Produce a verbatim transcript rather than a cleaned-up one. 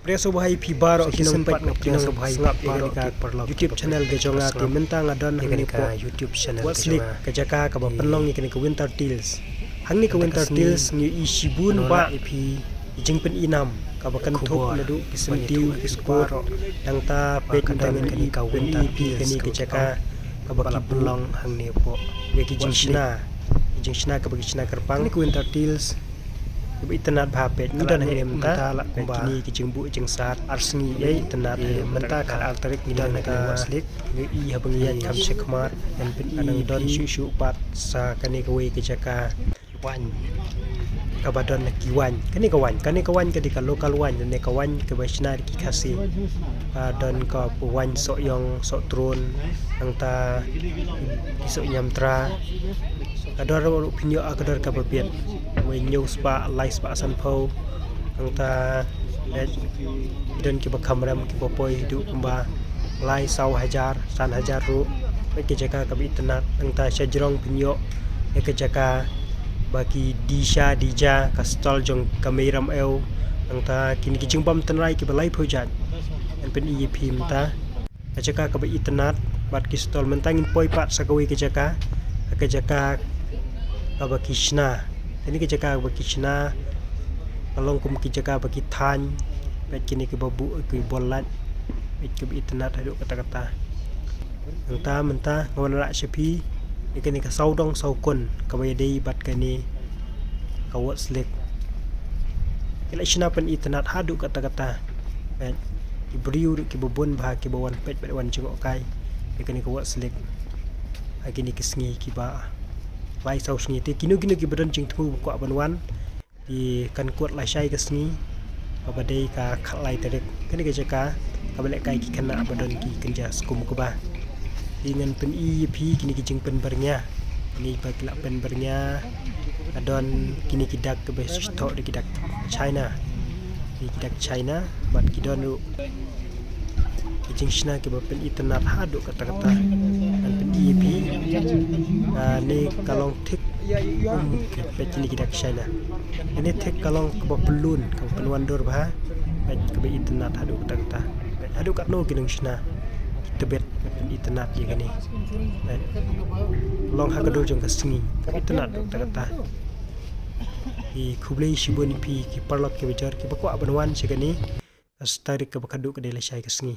Pdiangsngap bha ïa phi baroh ki nongpeit, pdiangsngap bha ïa phi baroh ki paralok YouTube channel ka jong nga. Te mynta nga don hangne hapoh YouTube channel ka jong nga, ka jaka kaba pynlong ïa kane ka Winter Tales. Hangne ka Winter Tales ngi ïohi shibun bah ïa phi, ïa jingpyni nam kaba kynthup naduh ki syntiew ki skur. Nangta peit mynta ngan ïa pynlong ïa phi kane ka jaka kaba ki pynlong hangne hapoh, ïa ki jingshna, ïa jingshna kaba ki shna kyrpang. Kane ka Winter Tales kaba itynnad bha. Peit ngi don hangne mynta, peit kine ki jingbuh jingsat ar sngi, ïa itynnad. Mynta khatar tarik ngi don ha kane ka Wah Sliek. Ngi ïohi haba ngi ïaid kham shakhmat, ngan pyni, don shuh shuh pat sa kane kawei ka jaka waiñ kaba don ki waiñ. Kane ka waiñ, kane ka waiñ ka dei ka local waiñ, kane ka waiñ kaba shna da ki Khasi. Ah, don ka waiñ sohïong, sohtron, nangta ki sohñiamtra. Ka dor ruh phin ïoh, ah, ka dor kaba biang, wei hynñiew spah, lai spah sanphew. Nangta, eh, don kiba kham rem, kiba poi haduh kumba lai saw hajar, san hajar ruh. Peit ka jaka kaba itynnad. Nangta sha jrong phin ïoh ïa ka jaka ba ki die sha die ja, ka stall jong ka Mei Ramew. Nangta kine ki jingbam tynrai kiba laiphew jait. Ngan pyni ïa phi mynta. Ka jaka kaba itynnad, bad ki stall. Mynta ngin poi pat sa kawei ka jaka, ka jaka kaba ki shna. Kane ka jaka kaba ki shna ka long kum ki jaka ba ki thaiñ. Peit kine kiba buh, ki bol light. Peit kaba itynnad haduh katta katta. Nangta mynta nga wanrah sha phi ïa kane ka sawdong sawkun kaba ïadei bad kane ka Wah Sliek. Ki la shna pynitynnad haduh katta katta. Peit, ki briew ruh kiba bun bha kiba wan peit bad wan jngohkai ïa kane ka Wah Sliek ha kine ki sngi kiba lai saw sngi. Te kino kino kiba don jingthmu ba kwah ban wan, te kan kut lashai ka sngi kaba dei ka khatlai tarik. Kane ka jaka kaba lehkai ki khynnah ba don ki kynja skum kaba. Te ngan pyni ïa phi kine ki jingpynbyrngia. Kine ba ki la pynbyrngia, ka don kine ki dak kaba shu thoh da ki dak China. Kine ki dak China bad ki don ruh ki jingshna kiba pynitynnad haduh katta katta. Ngan pyni ïa phi. Ah, ne ka long thik, um, peit kine ki dak China. Kane thik ka long kaba pyllun, kaba pynwandur bha. Peit kaba itynnad haduh katta katta. Peit haduh katno ki nongshna, ki tbit, pynitynnad ïa kane. Peit, long ha ka dur jong ka sngi, kaba itynnad katta katta. Ki khublei shibun ïa phi ki paralok kiba jor kiba kwah ban wan sha kane ka tarik kaba khatduh ka dei lashai ka sngi.